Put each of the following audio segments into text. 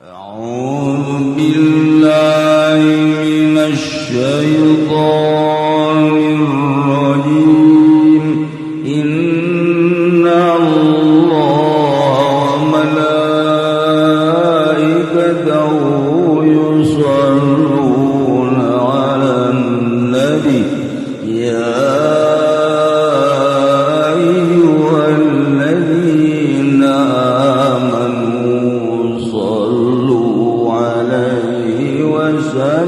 أعوذ بالله من الشيطان الرجيم. إن الله وملائكته يصلون على النبي يا أيها الذين آمنوا صلوا عليه وسلموا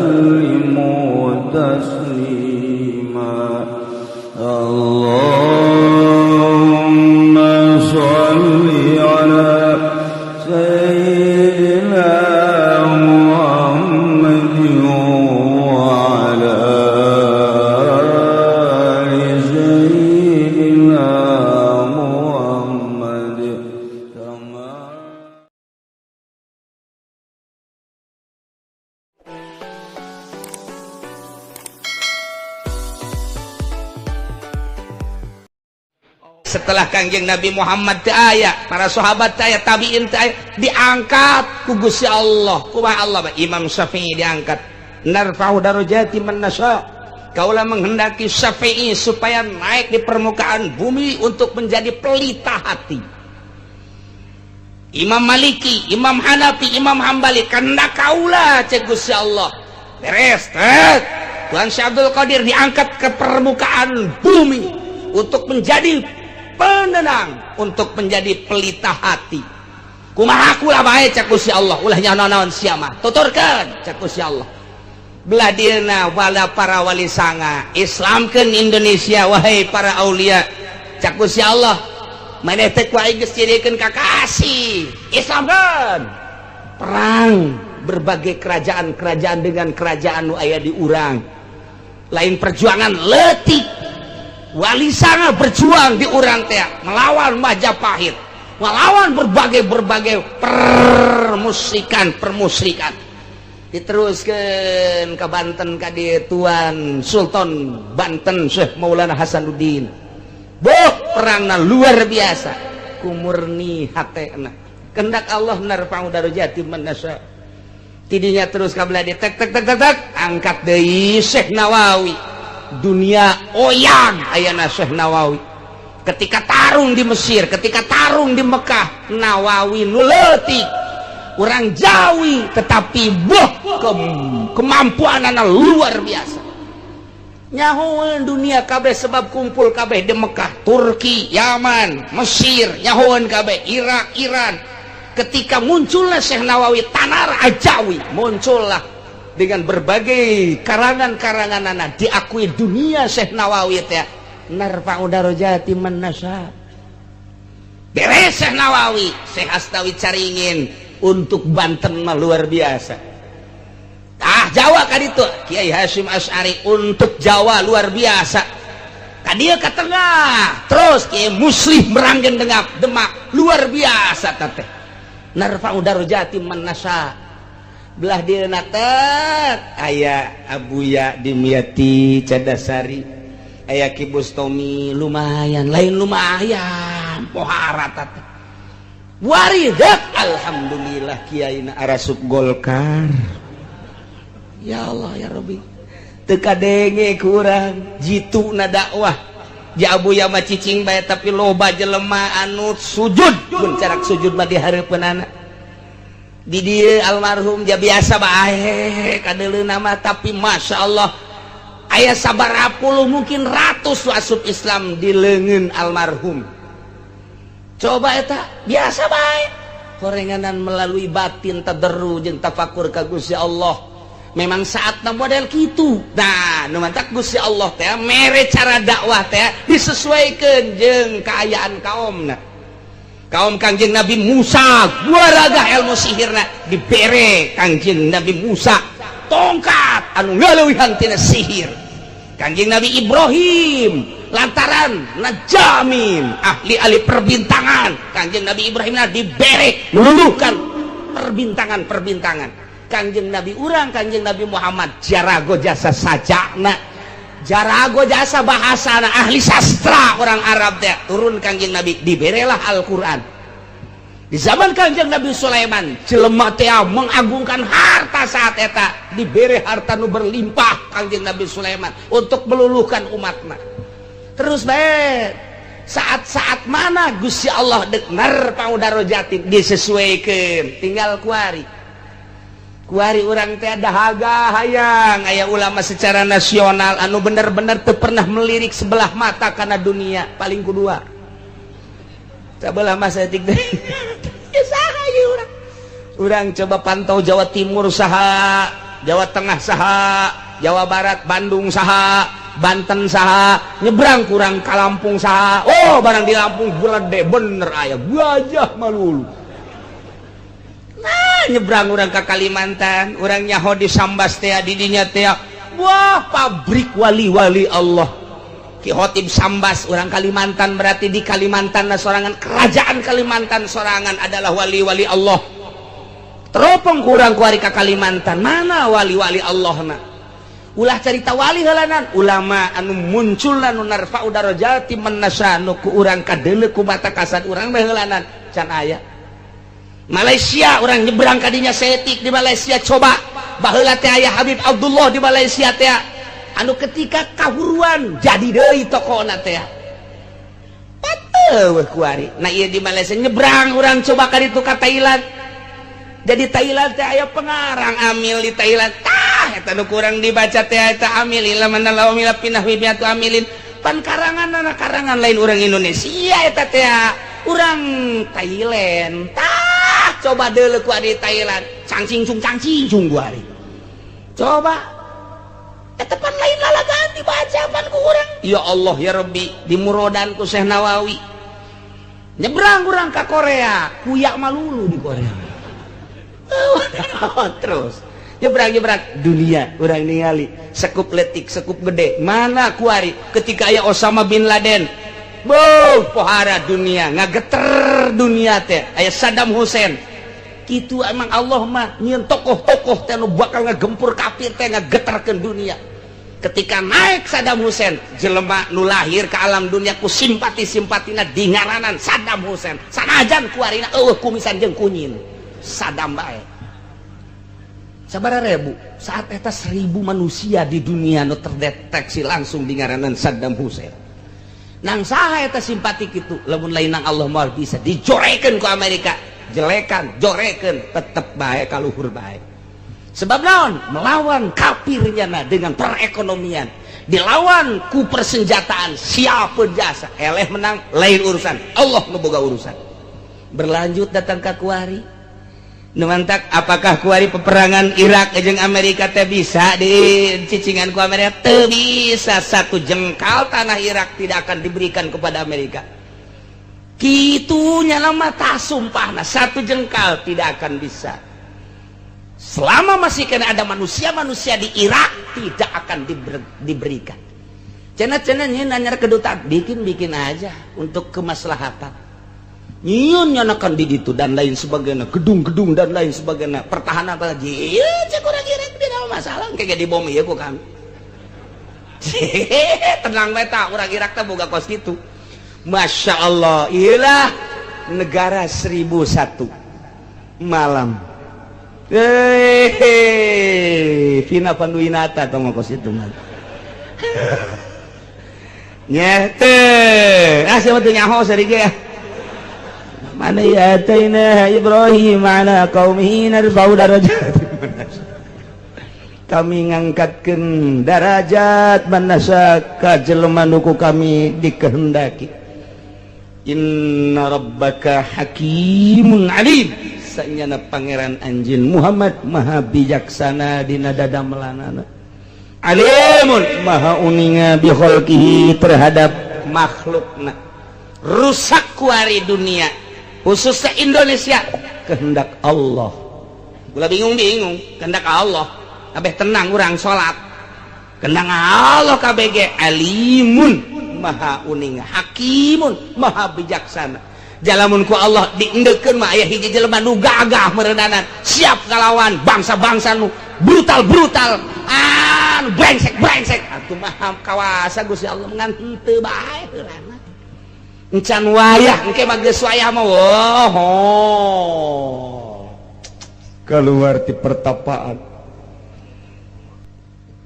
تسليما. اللهم صل على سيدنا محمد وعلى آل سيدنا محمد كما Setelah Kangjeng Nabi Muhammad teu aya, para sahabat teu aya, tabiin teu aya, diangkat ku Gusti Allah. Kumaha Allah ba? Imam Syafi'i diangkat. Narfa'u darajati man nasya. Kaula menghendaki Syafi'i supaya naik di permukaan bumi untuk menjadi pelita hati. Imam Maliki, Imam Hanafi, Imam Hambali, kehendak kaula cek Gusti Allah. Beres, tet. Tuan Syekh Abdul Qadir diangkat ke permukaan bumi untuk menjadi penenang, untuk menjadi pelita hati. Kumaha kula bae cek Gusti Allah, ulah nyaho naon sia mah. Tuturkeun cek Gusti Allah. Belah dieuna wala para wali sanga, Islamkeun Indonesia wahai para aulia. Cek Gusti Allah, maneh teh ku aing geus jadikeun kakasih. Islamkeun. Perang berbagai kerajaan-kerajaan dengan kerajaan nu aya di urang. Lain perjuangan leutik. Wali sanga berjuang di urang teh melawan Majapahit, melawan berbagai-berbagai permusikan permusikan. Diteruskan ke Banten ka dieu Tuan Sultan Banten Syekh Maulana Hasanuddin. Boh, perangna luar biasa. Kumurni hatena. Kehendak Allah narfa'u darajati man nasya. Tidinya terus ka belah dieu tek tek tek tek tek angkat deui Syekh Nawawi. Dunia oyang ayana Syekh Nawawi. Ketika tarung di Mesir, ketika tarung di Mekah, Nawawi nu leutik, orang Jawi, tetapi boh kemampuan anak luar biasa. Nyahoan dunia kabeh sebab kumpul kabeh di Mekah, Turki, Yaman, Mesir, nyahoan kabeh, Irak, Iran. Ketika muncullah Syekh Nawawi Tanar Ajawi, muncullah dengan berbagai karangan-karangan anak diakui dunia Syekh Nawawi teh narfa'u darajati man nasya. Beres Syekh Nawawi, Syekh Astawi Caringin untuk Banten mah luar biasa. Ah, Jawa kan itu Kiai Hasyim Asy'ari untuk Jawa luar biasa. Ka dieu ka tengah, terus Kiai Muslih Meranggen Dengap Demak luar biasa teteh. Narfa'u darajati man nasya. Belah dieuna tet aya Abuya Dimyati Cadasari, aya Ki Bustomi lumayan, lain lumayan pohara teh. Waridat alhamdulillah kiai na arasup Golkar. Ya Allah ya Rabbi. Teu kadenge ku urang jitu na dakwah. Ja Abuya mah cicing bae tapi loba jelema anu sujud mun carak sujud mah di hareupeunana. Di dieu almarhum ja biasa bae kadeuleuna mah, tapi masya Allah aya sabaraha puluh mungkin ratus asup Islam di leungeun almarhum. Coba eta biasa bae korenganan melalui batin tadarru jeung tafakur ka Gusti Allah. Memang saatna model kitu. Nah, nu mantak Gusti Allah teh mere cara dakwah teh disesuaikan jeung kaayaan kaumna. Kaum Kangjeng Nabi Musa guaraga ilmu sihirna, dibere Kangjeng Nabi Musa tongkat anu ngaleuwihan tina sihir. Kangjeng Nabi Ibrahim lantaran najamin ahli-ahli perbintangan, Kangjeng Nabi Ibrahim na dibere meluluhkan perbintangan-perbintangan. Kangjeng Nabi urang Kangjeng Nabi Muhammad jarago jasa sajana, jarago jasa bahasana, ahli sastra orang Arab teh. Turun Kangjeng Nabi, diberelah Al-Quran. Di zaman Kanjeng Nabi Sulaiman, jelema teh mengagungkan harta. Saat eta diberi harta nu berlimpah Kanjeng Nabi Sulaiman untuk meluluhkan umatna. Terus bae, saat-saat mana Gusti Allah dek narfa'u darajatin disesuaikan. Tinggal kuari kuari urang teh dahaga hayang aya ulama secara nasional anu bener-bener teu pernah melirik sebelah mata karena dunia, paling kedua sebelah masa etik deh. Ya saha ieu urang? Urang coba pantau Jawa Timur saha, Jawa Tengah saha, Jawa Barat Bandung saha, Banten saha, nyebrang kurang ka Lampung saha. Oh, barang di Lampung gede bener aya gajah malulu. Nah, nyebrang urang ke Kalimantan, urang nyaho di Sambas teh, di dinya teh, wah, pabrik wali-wali Allah. Ki Khotib Sambas orang Kalimantan, berarti di Kalimantan sorangan, kerajaan Kalimantan sorangan adalah wali-wali Allah. Teropong kurang kuari ke Kalimantan, mana wali-wali Allah na? Ulah cerita wali helanan, ulama anu muncul anu narfa'u darajati man nasya, nu ku urang kadeuleu ku mata kasat urang mah heulanan can aya. Malaysia urang nyebrang kadinya setik di Malaysia, coba baheula teh aya Habib Abdullah di Malaysia teh, anu ketika kahuruan jadi deui tokona teh pateuh kuari. Nah, ieu di Malaysia nyebrang urang coba ka ditu ka Thailand. Jadi Thailand teh aya pengarang amil di Thailand. Tah eta nu kurang dibaca teh eta amil lamun lawamila pinah wibiatu amilin, pan karangan karangan lain urang Indonesia eta teh, urang Thailand. Tah coba deuleu ku di Thailand, cangcing cung cangcing cung kuari. Coba eta pan lain lalagaan dibaca pan ku urang. Ya Allah ya Rabbi, di murodan ku Syekh Nawawi. Nyebrang urang ka Korea, kuyak malulu di Korea. Terus nyebrang-nyebrang dunia urang ningali sekup letik sekup gede mana kuari ketika aya Osama bin Laden, boh pohara dunia ngageter dunia teh, aya Saddam Hussein. Kitu emang Allah mah nyieun tokoh-tokoh teh nu bakal ngagempur kafir teh ngageterkeun dunia. Ketika naik Saddam Hussein, jelema nu lahir ke alam dunia ku simpati-simpatina dingaranan Saddam Hussein, sanajan kuarina eueuh kumisan jeung kunyin Saddam bae. Sabaraha ribu saat eta 1000 manusia di dunia nu terdeteksi langsung dingaranan Saddam Hussein. Nang saha eta simpati kitu? Lamun lain nang Allah moal bisa dijorekeun ku Amerika. Jelekan jorekeun tetep bae kaluhur bae. Sebab naon? Melawan kafirnya nah dengan perekonomian, dilawan ku persenjataan, siapa jasa eleh menang lain urusan Allah nu boga urusan. Berlanjut datang ka kuari. Numantak apakah kuari peperangan Irak jeung Amerika teh bisa di cicingan ku Amerika? Teu bisa, satu jengkal tanah Irak tidak akan diberikan kepada Amerika. Kitunya lama tak sumpahna satu jengkal tidak akan bisa. Selama masih kena ada manusia-manusia di Irak tidak akan diberikan. Cenah-cenah nanya kedutaan, bikin-bikin aja untuk kemaslahatan. Nyieun nyanakan di ditu dan lain sebagainya, gedung-gedung dan lain sebagainya, pertahanan apa lagi? Iya, cek urang Irak tidak masalah, kayak di bom ieu ku kami. Tenang bae tah, urang Irak teh boga kos kitu. Masya Allah, iyalah negara 1001 malam. Hehehe, Vina Panduwinata tong kos itu mah. Nyete, ah siapa tuh nyaho seri ge ya? Mana ya ataina Ibrahim ala qaumihi narfa'u darajat. Kami ngangkatkeun darajat manasa ka jelema nu ku kami dikehendaki. Inna rabbaka hakimun alim. Sanyana pangeran anjeun Muhammad maha bijaksana dina dadamelanana. Alimun maha uninga bi khalqihi terhadap makhlukna. Rusak kuari dunia, khususnya Indonesia, kehendak Allah. Gula bingung-bingung, kehendak Allah. Kabeh tenang urang salat. Kehendak Allah KBG alimun maha uninga, hakimun maha bijaksana. Jalamun ku Allah diendeukeun mah aya hiji jelema nu gagah meureunanan, siap ngalawan bangsa-bangsa nu brutal-brutal, anu brengsek-brengsek. Atuh maha kawasa Gusti Allah ngan henteu bae heulana. Encan wayah engke mah geus wayah mah oh. Keluar ti pertapaan.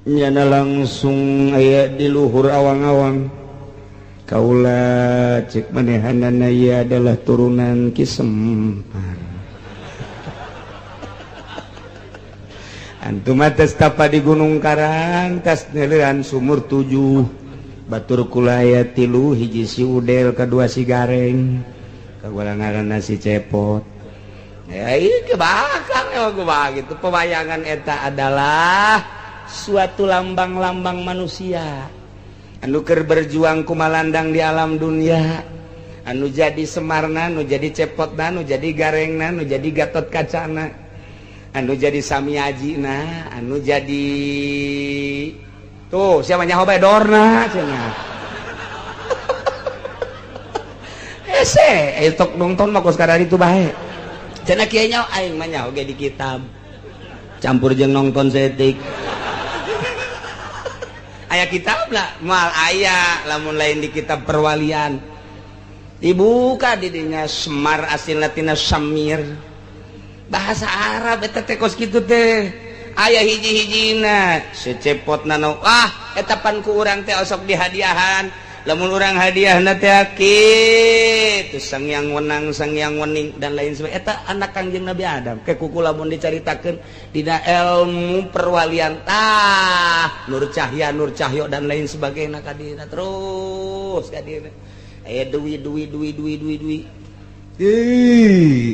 Nyana langsung aya di luhur awang-awang. Kaula cek manehanana ieu adalah turunan Ki Semar. Antum atas tapa di Gunung Karang tas neuleuan sumur 7. Batur kulaya 3 hiji si Udel kedua si Gareng kagola ngaranna si Cepot. Ya ieu kebakar ya gua gitu. Pewayangan eta adalah suatu lambang-lambang manusia anu keur berjuang kumalandang di alam dunia, anu jadi Semarna, anu jadi Cepotna, anu jadi Garengna, anu jadi Gatot Kacana, anu jadi Samiajina, anu jadi tuh siapa nyaho bae dorna cenah. Hese tok nonton mah kos kadari itu bae. Cenah kieu nyaho aing mah nyaho ge di kitab. Campur jeung nonton setik. Aya kitab lah, moal aya lamun lain di kitab perwalian. Dibuka di dinya Semar asilna tina Samir. Bahasa Arab eta teh kos kitu teh. Aya hiji-hijina secepot nano ah eta pan ku urang teh osok dihadiahan lamun urang hadiahna teh kitu sang yang wenang sang yang wening dan lain sebagainya. Eta anak Kangjeng Nabi Adam ke kuku lamun dicaritakeun dina ilmu perwalian tah Nur Cahya Nur Cahyo dan lain sebagainya kadina terus kadina aya duwi duwi duwi duwi duwi duwi.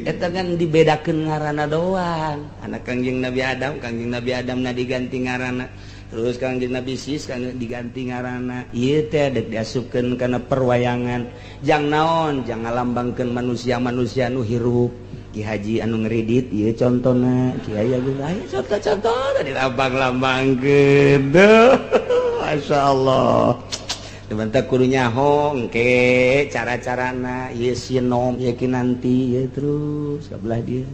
Eta kan dibedakeun ngaranna doang. Anak Kangjeng Nabi Adam, Kangjeng Nabi Adam na diganti ngaranna. Terus Kangjeng Nabi Sis kan diganti ngaranna. Ieu teh dek diasupkeun kana perwayangan. Jang naon? Jang ngalambangkeun manusia-manusia nu hirup. Ki Haji anu ngeridit ieu contona, Ki Aya geus aya contoh-contoh dilambang-lambangkeun. Masyaallah. Bentak kudu nyaho engke cara-carana ieu sinom ieu kinanti ieu terus kabelah dia.